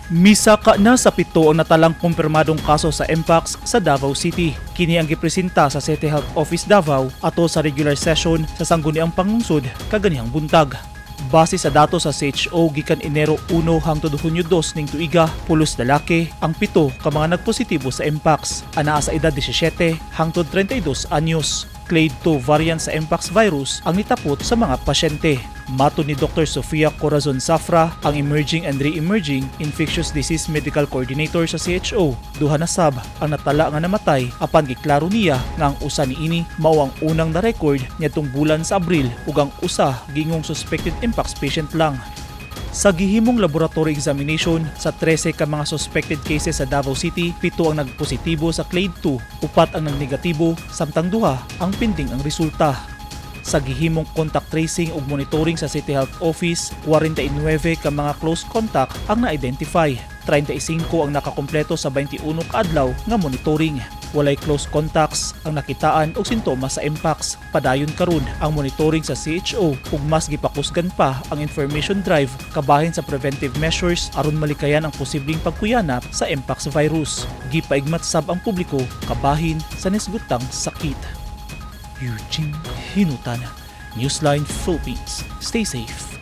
Misaka na sa 7 ang natalang kumpirmadong kaso sa Mpox sa Davao City. Kini ang gipresenta sa City Health Office Davao ato sa regular session sa Sangguniang Panglungsod kaganihang buntag. Base sa datos sa CHO gikan Enero 1 hangtod Hunyo 2 ning tuiga, pulos lalaki ang 7 ka mga nagpositibo sa Mpox. Anaa sa edad 17 hangtod 32 anyos. Clade 2 variant sa Mpox virus ang nitapot sa mga pasyente. Matod ni Dr. Sofia Corazon Safra, ang Emerging and Re-emerging Infectious Disease Medical Coordinator sa CHO, duha na sab ang natala nga namatay, apan giklaro niya nga ang usa niini mao ang unang na-record niadtong bulan sa Abril ug ang usa giingong suspected Mpox patient lang. Sa gihimong laboratory examination sa 13 ka mga suspected cases sa Davao City, 7 ang nagpositibo sa Clade 2, 4 ang nagnegatibo, samtang 2 ang pending ang resulta. Sa gihimong contact tracing ug monitoring sa City Health Office, 49 ka mga close contact ang na-identify. 35 ang nakakumpleto sa 21 ka adlaw nga monitoring. Walay close contacts ang nakitaan og sintomas sa Mpox. Padayon karon ang monitoring sa CHO ug mas gipakusgan pa ang information drive kabahin sa preventive measures aron malikayan ang posibleng pagkuyanap sa Mpox virus. Gipaigmat sab ang publiko kabahin sa nisgutang sakit. Eugene Hinutan, Newsline Philippines. Stay safe.